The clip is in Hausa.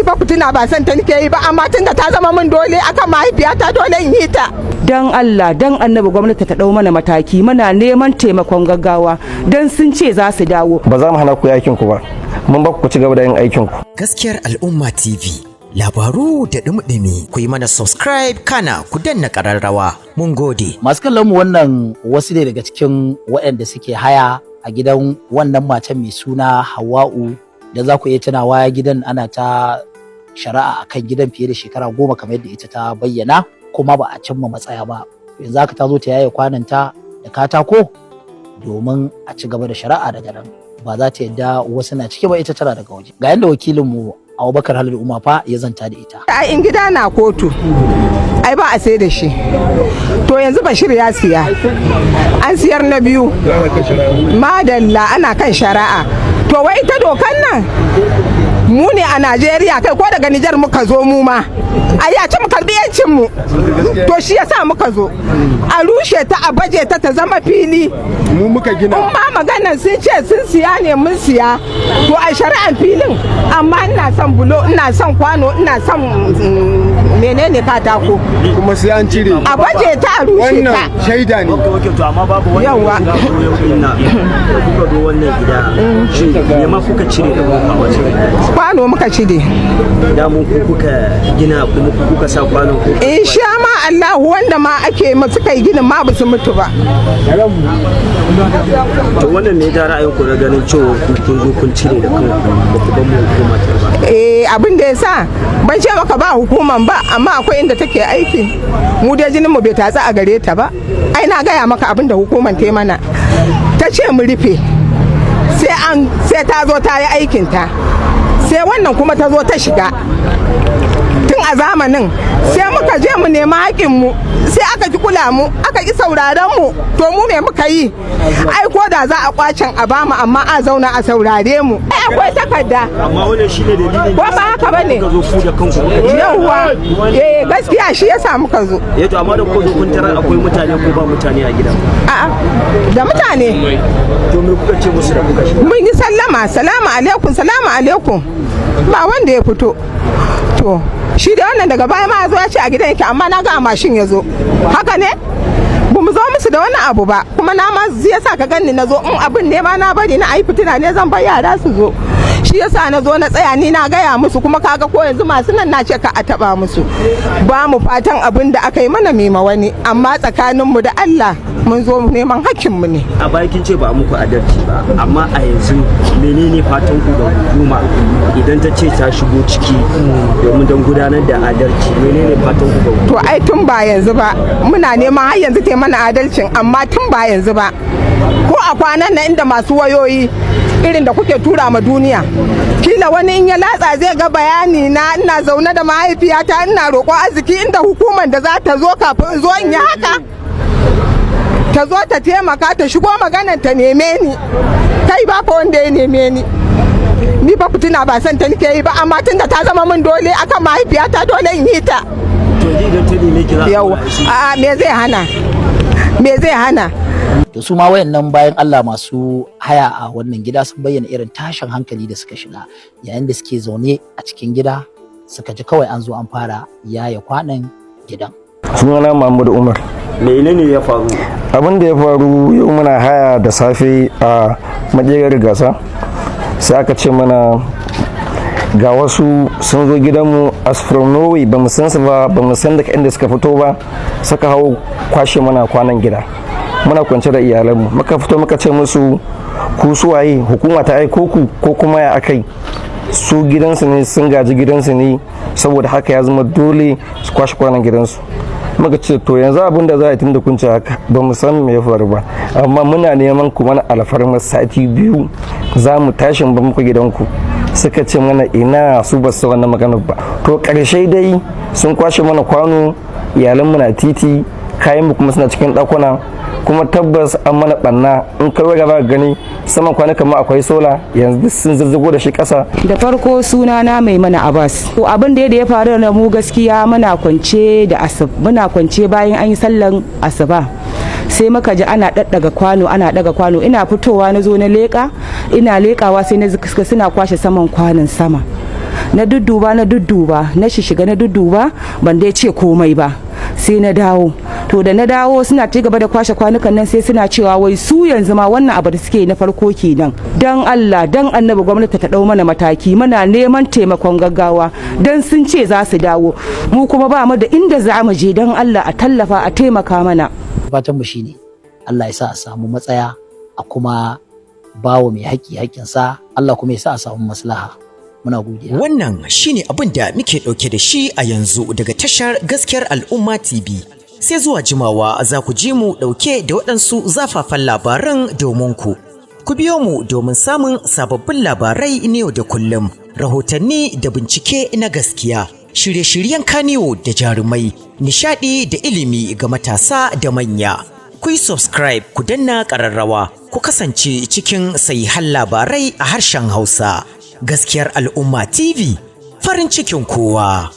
Fa fitina ba san ta nake yi ba, amma tunda ta zama min dole akan mahaifiyata, dole in yi ta. Dan Allah, dan Annabi, gwamnati ta dau mana mataki. Muna neman taimakon gaggawa dan sun ce za su dawo. Ba za mu hana ku aikin ku ba, mun ba ku ci gaba da yin aikin ku. Gaskiyar Al'umma TV, labaru da ɗumi, ku yi mana subscribe, kana ku danna ƙararrawa. Mun gode. Masu kallon mu, wannan wasu ne daga cikin waɗanda suke haya a gidan wannan matan mai suna Hawa'u da za ku iya tunawa, gidan ana ta shari'a akan gidan fiye da shekara 10 kamar yadda ita ta bayyana, kuma ba a cimma matsaya ba. Yanzu haka ta zo ta yaye kwananta da katako domin a ci gaba da shari'a daga nan. Ba za ta yadda wasu na ciki ba, ita tana daga waje. Ga yadda wakilinmu Abubakar Halilu Umar fa ya zanta da ita. Ai in gida na kotu, ai ba a sai da shi. To yanzu Bashir ya siya, an siyar na biyu, madalla, ana kan shari'a. To wai ita dokan nan, mu ne a Najeriya, kai ko daga Nijar muka zo, mu ma ai ya ci mu karbi yancin mu. To shi yasa muka zo a rushe ta, a baje ta, ta zama fili. Mu muka gina. In ma maganan sun ce sun siya ne, mun siya, to a shari'an filin. Amma ina son bulo, ina son kwano, ina son menene, katako. Kuma sai an cire. A baje ta, a rushe ta. Wannan shaida ne. Ok, to amma babu wani Yawwa. da kuka zo yau din nan, da kuka zo wannan gida, shin me ma kuka cire da kuka wace? Kwano muka cire. Da mun ku kuka gina kuma ku kuka sa kwano ku? Insha ma Allah, wanda ma ake ma suka yi ginin ma ba su mutu ba. To wannan ne da ra'ayin ku na ganin cewa ku kun zo kun cire da kanku, ba ku ban mu hukuma ta ba? Eh, abin da ya sa ban ce maka ba hukuman ba, amma akwai inda take aiki. Mu dai jinin mu bai tatsa a gare ta ba. Ai na gaya maka abin da hukuman ta yi mana. Ta ce mu rufe sai an sai ta zo ta yi aikin ta. Sai wannan kuma ta zo ta shiga tun a zamanin, sai muka je mu nema haƙƙinmu, sai aka ki kula mu, aka ki sauraron mu. To mu me muka yi? Ai ko da za a kwacen a bamu, amma a zauna a saurare mu. Ai akwai takarda. Amma wannan shine dalilin Ko ba haka bane? kuka zo ku da kanku kuka cire? Yawwa, eh, gaskiya shi yasa muka zo. Eh, to amma da kuka zo, kun tarar akwai mutane ko ba mutane a gidan? A'a, da mutane. To me kuka ce musu da kuka shiga? Mun yi sallama, "Salamu alaikum, salamu alaikum," ba wanda ya fito. To shi da wannan daga baya ma ya zo ya ce a gidan yake, amma na ga a mashin ya zo. Haka ne ba mu zo musu da wani abu ba. Kuma na ma yasa ka ganni na zo, in abin ne ma na bari na ayi fitina ne, zan bar yara su zo. Shi yasa na zo na tsaya, ni na gaya musu. Kuma kaga ko yanzu masu nan, na ce ka a taba musu. Ba mu fatan abin da aka yi mana mima wani, amma tsakaninmu da Allah mun zo neman hakkinmu ne. A baya kin ce ba a muku adalci ba, amma a yanzu menene fatan ku ga hukuma idan ta ce ta shigo ciki domin don gudanar da adalci? Menene fatan ku ga hukuma? To ai tun ba yanzu ba muna neman, har yanzu ta mana adalcin, amma tun ba yanzu ba, ko a kwanan nan inda masu wayoyi irin da kuke tura ma duniya, kila wani in ya latsa zai ga bayani na. Ina zaune da mahaifiyata, ina roƙo arziki inda hukumar da za ta zo kafin in zo in yi haka, ta zo ta taimaka, ta shigo maganan, ta neme ni. Kai ba fa wanda ya neme ni. Ni fa fitina ba san ta nake yi ba, amma tunda ta zama min dole akan mahaifiyata, dole in yi ta. To yanzu idan ta neme ki, za a Yau a me zai hana? Me zai hana? To su ma wayannan bayan Allah masu haya a wannan gida sun bayyana irin tashin hankali da suka shiga yayin da suke zaune a cikin gida, suka ji kawai an zo an fara yaya kwanan gidan. Sunana Mahmud Umar. Menene ya faru? Abin da ya faru, yau muna haya da safe a Makerar Gasa, sai aka ce mana ga wasu sun zo gidanmu as from nowhere. Ba mu san su ba, ba mu san daga inda suka fito ba, suka hau kwashe mana kwanan gida. Muna kwance da iyalanmu. Muka fito muka ce musu, "Ku suwaye? Hukuma ta aiko ku ko kuma ya akai?" Su gidansu ne, sun gaji gidansu ne, saboda haka ya zama dole su kwashe kwanan gidansu. Muka ce, "To yanzu abin da za a yi, tunda kun ce haka, ba mu san me ya faru ba, amma muna neman ku mana alfarmar sati 2, za mu tashi ba muku gidanku." Suka ce mana ina, su ba su wannan maganar ba. To karshe dai sun kwashe mana kwano, iyalanmu na titi, kayan mu kuma suna cikin ɗakuna. Kuma tabbas an mana ɓanna. In ka gaba gani, saman kwanukan ma akwai sola, yanzu sun zazzago da shi ƙasa. Da farko suna na Mai Mana Abbas. To abin da ya faru da mu, gaskiya muna kwance da asub, muna kwance bayan an yi sallan asuba, sai muka ji ana daddaga kwano, ana daga kwano. Ina fitowa na zo na leka, ina lekawa sai na suna kwashe saman kwanon sama. Na dudduba, na dudduba, na shishiga, na dudduba, ban dai ce komai ba, sai na dawo. To, da na dawo suna ci gaba da kwashe kwanukan nan, sai suna cewa wai su yanzu ma wannan abu da suke na farko kenan. Dan Allah dan Annabi, gwamnati ta dau mana mataki. Muna neman taimakon gaggawa, dan sun ce za su dawo, mu kuma ba mu da inda za mu je. Dan Allah a tallafa, a taimaka mana. Fatan mu shine Allah ya sa a samu matsaya, a kuma bawa mai haƙƙi haƙƙinsa, Allah kuma ya sa a samu maslaha. Muna godiya. Wannan shine abin da muke ɗauke da shi a yanzu daga tashar Gaskiyar Al'umma TV. Sai zuwa jimawa za ku ji mu ɗauke da waɗansu zafafan labaran domin ku. Ku biyo mu domin samun sababbin labarai na yau da kullum, rahotanni da bincike na gaskiya, shirye-shiryen kaniwo da jarumai, nishaɗi da ilimi ga matasa da manya. Ku yi subscribe, ku danna ƙararrawa, ku kasance cikin sahihan labarai a harshen Hausa. Gaskiyar Al'umma TV, farin cikin kowa.